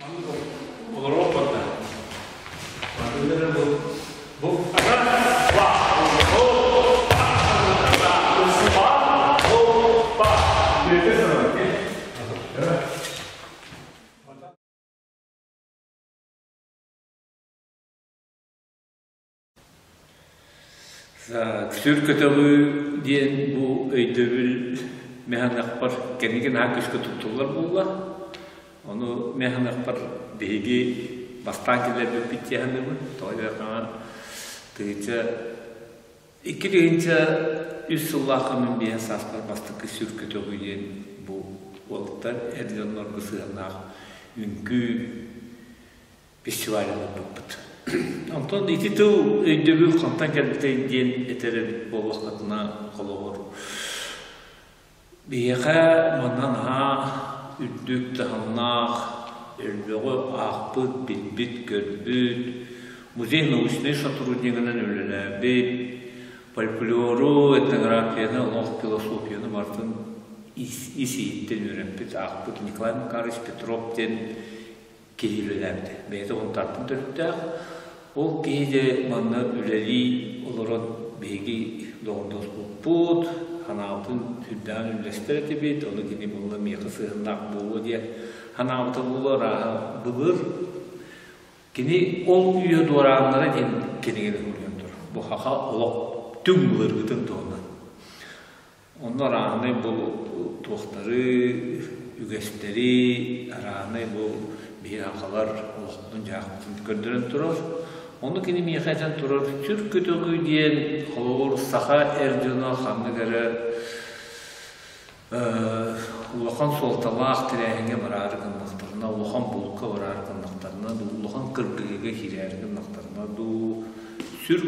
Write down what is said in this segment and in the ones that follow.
Олорор барда. Бу Сүр көтөҕүү диэн бу өйдөбүл мэһанахпар кэнники наһаа күүскэ туттуллар буолла. Ону мэһанахпар биһиги бастаан киллэрбиппит дии саныыбын. Тоҕо диэтэххэ 2002 сыллаахха мин биэһэ сааспар бастакы сүр көтөҕүү диэн бу уолаттар эр дьоннорго сыһыаннаах үҥкүү фестиваль оҥорбуппут. Онтон ити тыл өйдөбүл хантан кэлбитэй диэн этэр эбит буоллаххытына, холобур, биһиэхэ манна наһаа үрдүк таһымнаах, элбэҕи аахпыт, билбит, көрбүт, музей научнай сотруднигынан үлэлээбит, фольклору, этнографияны, олох философияны барытын ис иһиттэн үөрэппит, аахпыт Николай Макарович Петров диэн киһи үлэлээбитэ. Бэйэтэ Унтаартан төрүттээх. Ол киһи дьэ манна үлэлии олорон биһиги доҕордоспуппут, санаабытын сүрдээҕин үллэстэр этибит, ону кини буолла миэхэ сыһыаннаах буолуо диэн санаабыта буолуо арааһа былыр кини ол үйэ дуорааннара диэн кинигэни суруйан турар. Бу саха олох түҥ былыргытын туһунан. Онно арааһынай бу туохтары, үгэстэри, арааһынай бу биһи сахалар олохпутун-дьаһахпытын көрдөрөн турар. Ону кини миэхэ этэн турар, сүр көтөҕүү диэн холобур саха эр дьоно ханнык эрэ улахан суолталаах тэрээһиҥҥэ бараары гыннахтарына, улахан булка бараары гыннахтарына дуу, улахан кыргыһыыга киирээри гыннахтарына дуу, сүр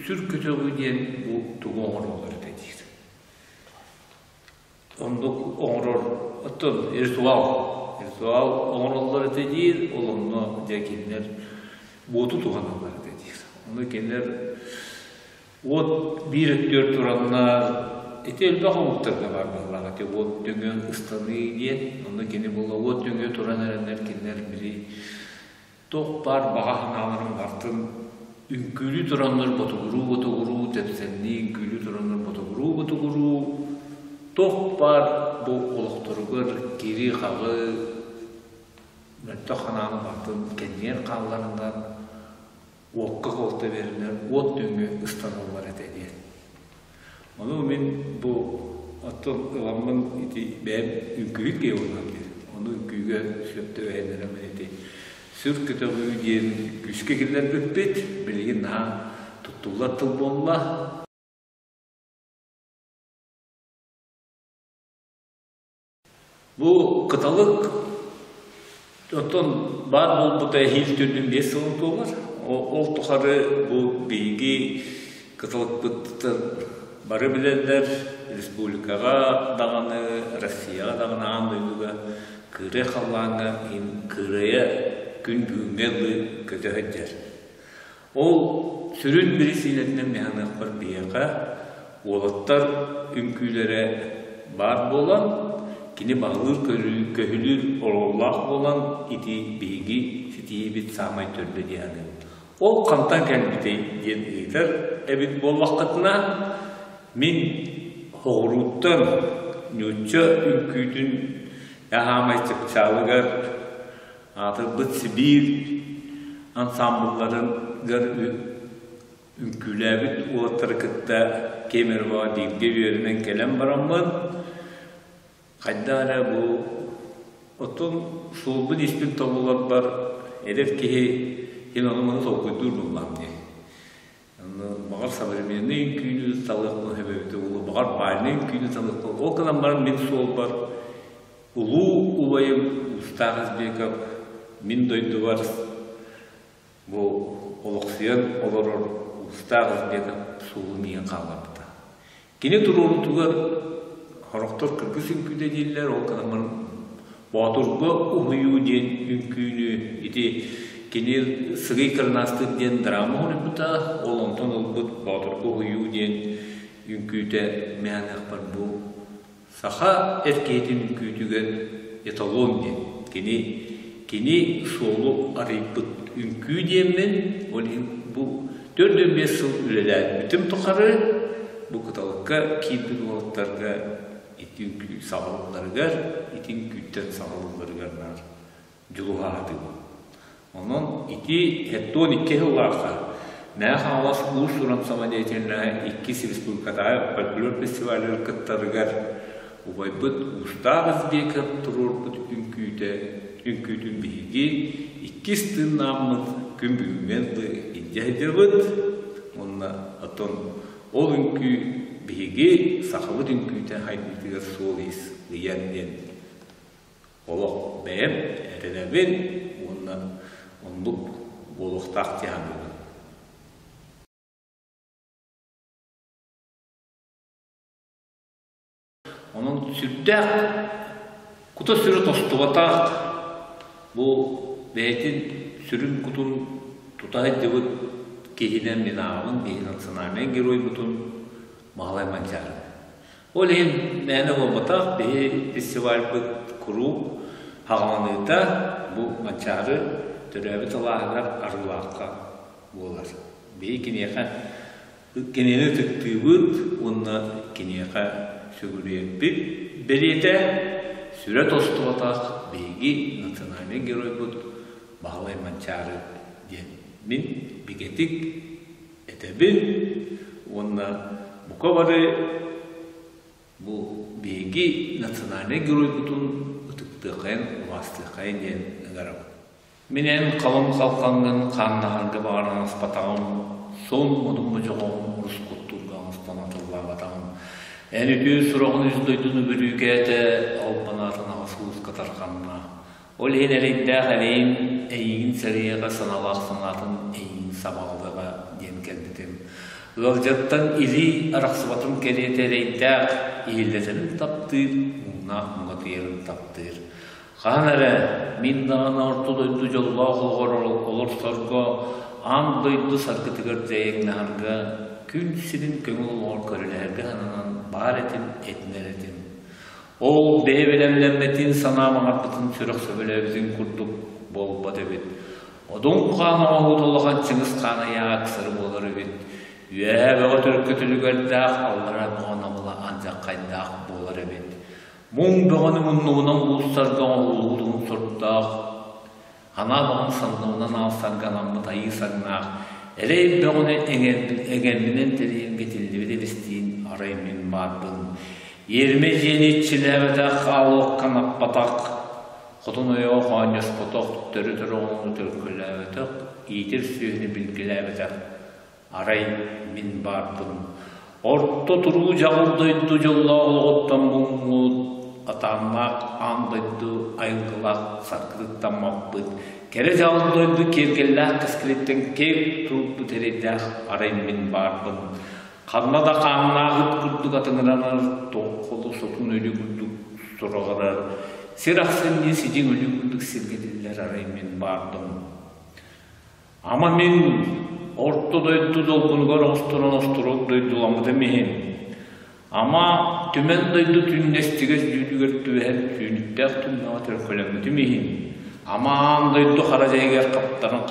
сүр көтөҕүү диэн бу тугу оҥороллор этэ диир. Оннук оҥорор оттон ритуал ритуал оҥороллор этэ диир, ол онно дьэ кинилэр уоту туһаналлар этэ диир. Ону кинилэр уот биир өттүгэр тураннар ити элбэх омуктарга баар быһыылаах ити уот нөҥүө ыстаныы диэн, онно кини буолла уот нөҥүө туран эрэннэр кинилэр били Туох баар баҕа санааларын барытын үҥкүүлүү тураннар ботугуруу-ботугуруу, тэпсэҥнии үҥкүүлүү тураннар ботугуруу-ботугуруу, туох баар бу олохторугар кири-хаҕы, мөлтөх санааны барытын кэннигэр хаалларынан, уокка холто биэрэннэр уот нөҥүө ыстаналлар этэ диэн. Ону мин бу оттон ыламмын ити бэйэм үҥкүүһүт киһи буоллаҕым дии. Ону үҥкүүгэ сөп түбэһиннэрэммин ити сүр көтөҕүү диэн күүскэ киллэрбиппит. Билигин наһаа туттуллар тыл буолла. Бу кыталык оттон баар буолбута эһиил төрдүн биэс сылын туолар. Ол тухары бу биһиги кыталыкпыттан бары билэллэр, республикаҕа даҕаны, Россияҕа даҕаны аан дойдуга кыырай халлааҥҥа иһин кыырайа күн бүгүҥҥэ дылы көтө сылдьар. Ол сүрүн бирисиинэтинэн миһаныахпар биһиэхэ уолаттар үҥкүүлэрэ баар буолан, кини баһылыыр көһүлүүр оруоллаах буолан ити биһиги ситиһиибит саамай төрдө дии саныыбын. Ол хантан кэлбитэй диэн ыйытар эбит буоллаххытына, мин соҕурууттан нуучча үҥкүүтүн аһаамай чыпчаалыгар Аатырбыт Сибиир ансаамбылларыгар үҥкүүлээбит уолаттары кытта Кемеровоҕа бииргэ үөрэнэн кэлэн бараммын, хайдах эрэ бу оттон суолбун-ииспин тобуларбар эдэр киһи син ону-маны толкуйдуур буоллаҕым дии. Баҕар современный үҥкүүнү талыахпын сөп эбитэ буолуо, баҕар бальнай үҥкүүнү талыахпын. Ол гынан баран мин суолбар улуу убайым Устаах Избеков мин дойдубар бу олохсуйан олорор Устаах Избеков суолун иһэн хаалларбыта. Кини туруорутугар сорохтор кыргыз үҥкүүтэ дииллэр, ол гынан баран Боотурга уһуйуу диэн үҥкүүнү ити кини Сыгый Кырнаастыыр диэн драма оҥорбута, ол онтон ылбыт Боотурга уһуйуу диэн үҥкүүтэ мээнэхпэр бу саха эр киһитин үҥкүүтүгэр эталон диэн кини. Кини суолу арыйбыт үҥкүү диэммин, ол иһин бу 45 сыл үлэлээбитим тухары бу кыталыкка киирбит уолаттарга ити үҥкүү саҕалалларыгар, ити үҥкүүттэн саҕалалларыгар наар дьулуһаатыбын. Онон ити 72 сыллаахха Мэҥэ Хаҥалас уус-уран самодеятельноһа иккис республикатааҕы фольклор фестивалыгар кыттарыгар убайбыт Уустаах Избеков туруорбут үҥкүүтэ үҥкүүтүн биһиги иккис тыыннааммыт күн бүгүҥҥэ дылы илдьэ сылдьабыт уонна оттон ол үҥкүү биһиги сахабыт үҥкүүтэ хайдыытыгар суол-иис ыйан диэн олох бэйэм эрэнэбин уонна оннук буолуохтаах дии саныыбын. Онон сүрдээх кута-сүрэ тостубатах бу бэйэтин сүрүн кутун тута сылдьыбыт киһинэн мин ааҕабын, биһиги национальнай геройбутун Баһылай Манчаары. Ол иһин мээнэ буолбатах, биһи фестивальбыт куруук хаҕаланыыта бу Манчаары төрөөбүт алааһыгар Арыылаахха буолар. Биһи киниэхэ кинини ытыктыыбыт уонна киниэхэ сүгүрүйэрбит бэлиэтэ сүрэ тостубатах биһиги национальнай геройбут Баһылай Манчаары диэн мин бигэтик этэбин уонна бука бары бу биһиги национальнай геройбутун ытыктыаххайын, убаастыаххайын диэн ыҥырабын. Мин эн халыҥ халхаҥҥын хааннаһарга баҕаран аспатаҕым, суон модун модьоҕоҕун урус-куттуурга оҥостон атыллаабатаҕым. Эн үтүө сураҕын үс дойдуну бүрүүкээтэ, албан аатын аҕыс улууска тарҕанна. Ол иһин эрэйдээх эрэйим эйигин сэрэйиэҕэ, санаалаах санаатын эйигин сабаҕалыаҕа диэн кэлбитим. Ыалдьыттан илии арахсыбатын кэриэтэ эрэйдээх иһиллэтэрин таптыыр, муҥнаах муҥатыйарын таптыыр. Хаһан эрэ мин даҕаны орто дойду дьоллоох олоҕор олорсорго, аан дойду саргытыгар дьайыҥнаһарга, күн сирин көҥүл олоҕор көрүлэһэргэ сананан баар этим, этинэр этим. Ол бэйэ бэлэмнэммэтин, санаа маҥарбытын сүрэх сөбүлээбитин курдук буолбат эбит. Одун хаан оҥоһуута улахан Чыҥыс хаан ыйааҕа ыксары буолар эбит. Үөһээ бөҕө төлкө түлүгэрдээх, аллараа бөҕө намыла алдьархайдаах буолар эбит. Муҥ бөҕөнү муннугунан булсарга оҥоһуллубут уһун сордоох, Анаа баҕам санныбынан аалсарга анаммыт айыы саҥнаах, эрэй бөҕөнү эҥэрбинэн тэрийэргэ тиллибит эбистиин арай мин баарбын. Иэрмэ дьиэни иччилээбэтэх, аалыахха наппатах, хотун ойоҕо хоонньоспотох, төрүт оҕону төлкөлөөбөтөх, иитэр сүөһүнү билгэлээбэтэх Арай мин баарбын. Орто туруу дьаҕыл дойду дьоллоох олоҕуттан муҥмут, атааннаах аан дойду айылгылаах саргытыттан маппыт, кэрэ дьаҕыл дойду киэргэллээх кэскилиттэн киэҥ турбут эрэйдээх арай мин баарбын. Ханна да хааннаах ыт курдук атыҥыранар, тоҥхолу сотун өлүү курдук сураҕырар, сир ахсын сидьиҥ өлүү курдук сиргэтиллэр арай мин баарбын. Ама мин орто дойду долгунугар оҕустаран остуруок дойдуламмытым иһин, ама түмэн дойду түннэстигэс дьүүлүгэр түбэһэн түүнүктээх түннэҕэ төлкөлөммүтүм иһин, ама аан дойду хара дьайыгар хаптаран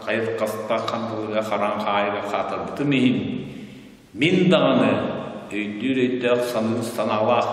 хайырхастаах хандалыга хараан хаайыга хаатарбытым иһин, мин даҕаны өйдүүр өйдөөх саныыр санаалаах,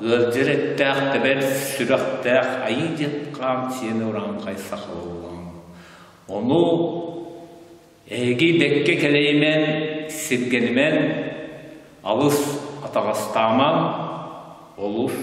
ыалдьар эттээх тэбэр сүрэхтээх айыы диэн хаан сиэнэ урааҥхай саха буоллаҕым. Ону эһиги бэккэ кэлэйимэн, сиргэнимэн, алыс атаҕастаамаҥ, олус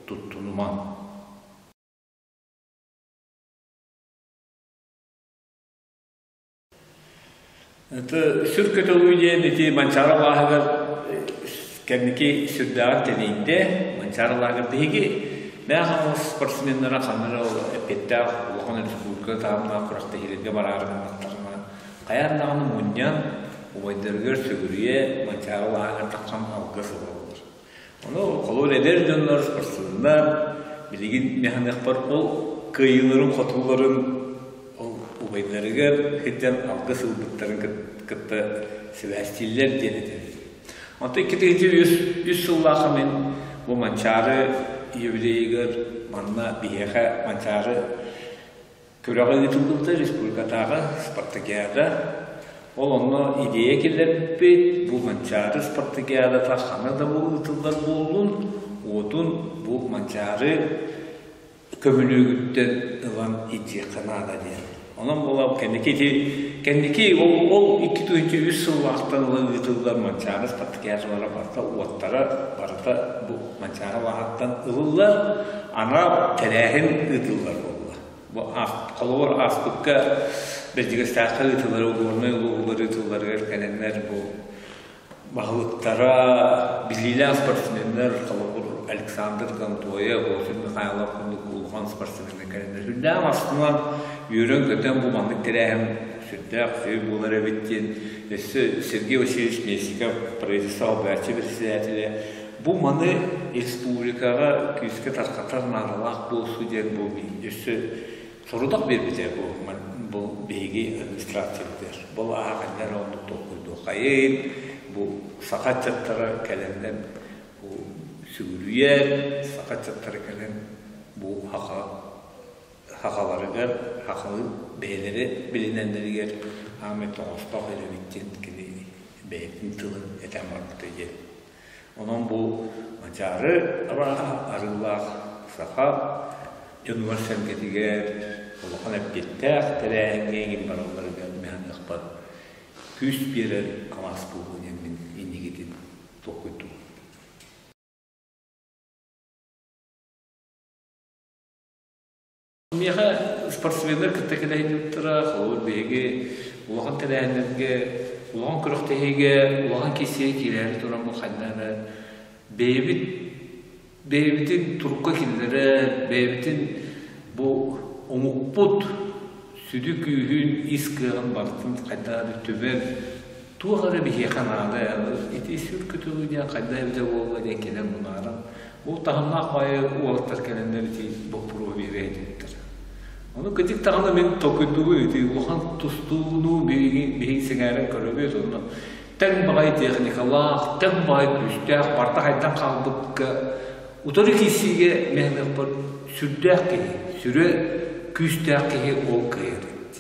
туттунумаҥ. Это сүр көтөҕүү диэн ити Манчаары алааһыгар кэнники сүрдээҕин тэнийдэ. Манчаары алааһыгар биһиги Мэҥэ Хаҥалас спортсменнара ханна эрэ ол эппиэттээх улахан республика таһымнаах күрэхтэһиилэргэ бараары гыннахтарына хайаан даҕаны мунньан убайдарыгар сүгүрүйэ Манчаары алааһыгар тахсан алгыс ылаллар. Ону холобур эдэр дьоннор, спортсменнар билигин механыахпар ол кыайыыларын-хотууларын ол убайдарыгар сылдьан алгыс ылбыттарын кытта сибээстииллэр диэн этэбин. Онтон 2003 сыллаахха мин бу Манчаары юбилейыгар манна биһиэхэ Манчаары Күрэҕи ыытыллыбыта республикатааҕы спартакиада. Ол онно идея киллэрбиппит, бу Манчаары спартакиадата ханна да бу ыытыллар буоллун, уотун бу Манчаары көмүлүөгүттэн ылан илдьиэххэ наада диэн. Онон буолан кэнники ити кэнники ол, ол 2003 сыллаахтан ыла ыытыллар Манчаары спартакиадалара барыта уоттара барыта бу Манчаары алааһыттан ылыллар, анал тэрээһин ыытыллар буолла. Бу холобур ааспыкка Бэрдьигэстээххэ ыытыллар Горнай улууһугар ыытылларыгар кэлэннэр бу баһылыктара биллиилээх спортсменнар холобур Александр Гантоев, Василий Михайлов курдук улахан спортсменнар кэлэннэр сүрдээх астынан үөрэн-көтөн бу маннык тэрээһин сүрдээх үчүгэй буолар эбит диэн өссө Сергей Васильевич Местников правительство салайааччы председателэ бу маны республикаҕа күүскэ тарҕатар наадалаах буолсу диэн бу өссө сорудах биэрбитэ бу бу биһиги администрациябытыгар. Бу ааһа ханна эрэ оннук толкуйдуоххайын, бу саха ыччаттара кэлэннэр бу сүгүрүйэр, саха ыччаттара кэлэн бу саха сахаларыгар сахалыы бэйэлэрэ билинэллэригэр аамай тоҕоостоох эрэбит диэн кини бэйэтин тылын этэн барбыта диэн. Онон бу Мадьары абааһы арыылаах саха дьонугар-сэргэтигэр улахан эппиэттээх тэрээһиҥҥэ иҥин баралларыгар миһаныахпар күүс биэрэр алаас буолуо диэн мин инникитин толкуйдуубун. Миэхэ спортсменнар кытта кэлэ сылдьыбыттара, холобур, биһиги улахан тэрээһиннэргэ, улахан күрэхтэһиигэ, улахан киирсиигэ киирээри туран бу ханна эрэ бэйэбит бэйэбитин турукка киллэрэр, бэйэбитин бу омукпут сүдү күүһүн, ис кыаҕын барытын хайдах эрэ түмэн, туох эрэ биһиэхэ наада, ити сүр көтөҕүү диэн хайдах эбитэ буолла диэн кэлэн мунааран Бу таһымнаах баайы уолаттар кэлэннэр ити боппуруоһу биэрэ сылдьыбыттар. Ону кырдьык даҕаны мин толкуйдуубун ити улахан тустууну биһиги биһиги сэҥээрэн көрөбүт онно тэҥ баҕайы техникалаах, тэҥ баҕайы күүстээх барыта хайдан хаалбыкка утары киирсиигэ мэһэниэхпэр сүрдээх киһи, сүрэ күүстээх киһи ол кыайар эбит.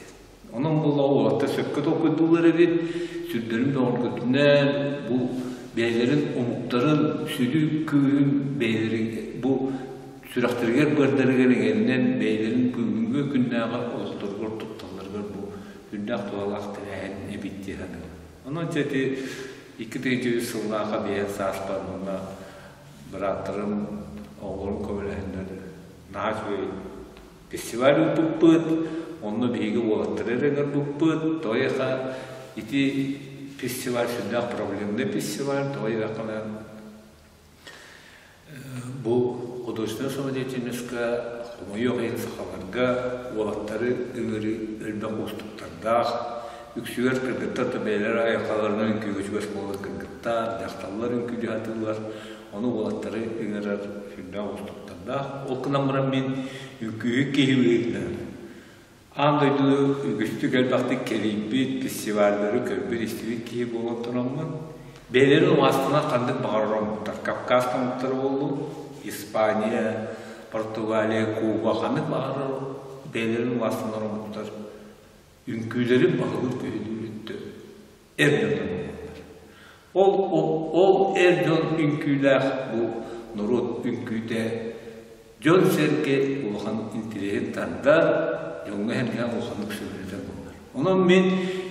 Онон буоллаҕа уолаттар сөпкө толкуйдууллар эбит, сүрдэрин бөҕөргөтүнэн, бу бэйэлэрин омуктарын сүдү күүһүн бэйэлэрин бу сүрэхтэригэр-быардарыгар иҥэринэн бэйэлэрин бүгүҥҥү күннээҕи олохторугар тутталларыгар бу сүрдээх туһалаах тэрээһин эбит дии саныыбын. Онон дьэ ити 2003 сыллаахха биэһэн сааспар уонна бырааттарым, оҕолорум көмөлөһөннөр наһаа үчүгэй Фестиваль ыыппыппыт, онно биһиги уолаттары эрэ ыҥырбыппыт. Тоҕо ити фестиваль сүрдээх проблемный фестиваль, тоҕо диэтэххинэ бу художественнай самодеятельноска хомойуох иһин сахаларга уолаттары ыҥырыы элбэх уустуктардаах. Үксүгэр кыргыттар да бэйэлэрэ айылҕаларынан үҥкүүгэ чугас буолар кыргыттар, дьахталлар үҥкүүлүү сатыыллар. Ону уолаттары ыҥырар сүрдээх уустуктардаах. Ол гынан баран мин үҥкүүһүт киһи быһыытынан аан дойдуну үгүстүк элбэхтик кэрийбит, фестиваллары көрбүт-истибит киһи буолан тураммын, бэйэлэрин умаастана ханнык баҕарар омуктар, Кавказ омуктара буоллун, Испания, Португалия, Куба ханнык баҕарар бэйэлэрин умаастанар омуктар үҥкүүлэрин баһылыыр-көһүлүүр өттө эр дьоннор буолаллар. Ол, ол, ол эр дьон үҥкүүлээх бу норуот үҥкүүтэ дьон-сэргэ улахан интириэһин тардар, дьоҥҥо-сэргэҕэ улаханнык сөбүлэтэр буолар. Онон мин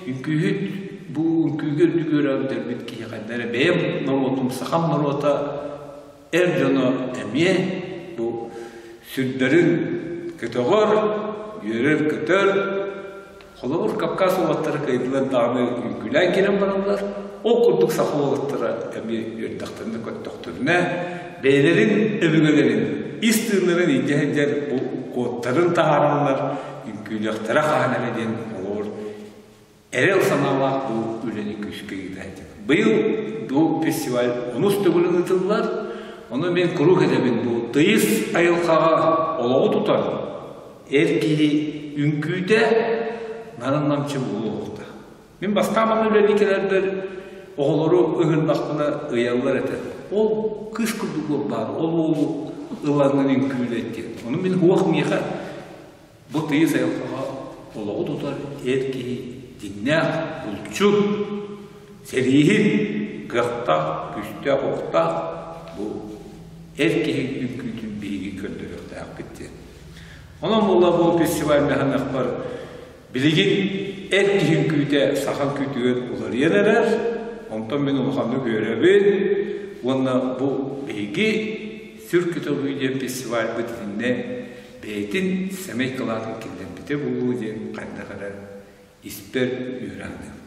үҥкүүһүт бу үҥкүүгэ үрдүк үөрэҕи бүтэрбит киһи хайда эрэ бэйэм норуотум, сахам норуота эр дьоно эмиэ бу сүрдэрин көтөҕөр, үөрэр-көтөр. Холобур, Кавказ уолаттара кыайдылар даҕаны үҥкүүлээн киирэн бараллар. Ол курдук саха уолаттара эмиэ үөрдэхтэринэ-көттөхтөрүнэ, бэйэлэрин өбүгэлэрин ис тыыннарын илдьэ сылдьар бу куоттарын таһаараннар үҥкүүлүөхтэрэ хаһан эрэ диэн холобур эрэл санаалаах бу үлэни күүскэ ыытааччы. Быйыл бу фестиваль онус төгүлүн ыытыллар. Ону мен куруук этэбин бу тыйыс айылҕаҕа олоҕу тутар эр киһи үҥкүүтэ нарын-намчы буолуохтаах. Мин бастаан манна үлэлии кэлэрбэр оҕолору ыһыннахпына ыйаллар этэ. Ол кыыс курдук уол баар, ол уолу ылаҥҥын үҥкүүлэт диэн. Ону мин уох миэхэ. Бу тыйыс айылҕаҕа олоҕу тутар эр киһи дьиҥнээх булчут, сэрииһит, кыахтаах, күүстээх-уохтаах бу эр киһи үҥкүүтүн биһиги көрдөрүөхтээхпит диэн. Онон буолла бу фестиваль ханыахпар билигин эр киһи үҥкүүтэ саха үҥкүүтүгэр уларыйан эрэр. Онтон мин улаханнык үөрэбин уонна бу биһиги Сүр көтөҕүү диэн фестивальбыт итиннэ бэйэтин сэмэй кылаатын киллэрбитэ буолуо диэн хайдах эрэ испэр үөрэ саныыбын.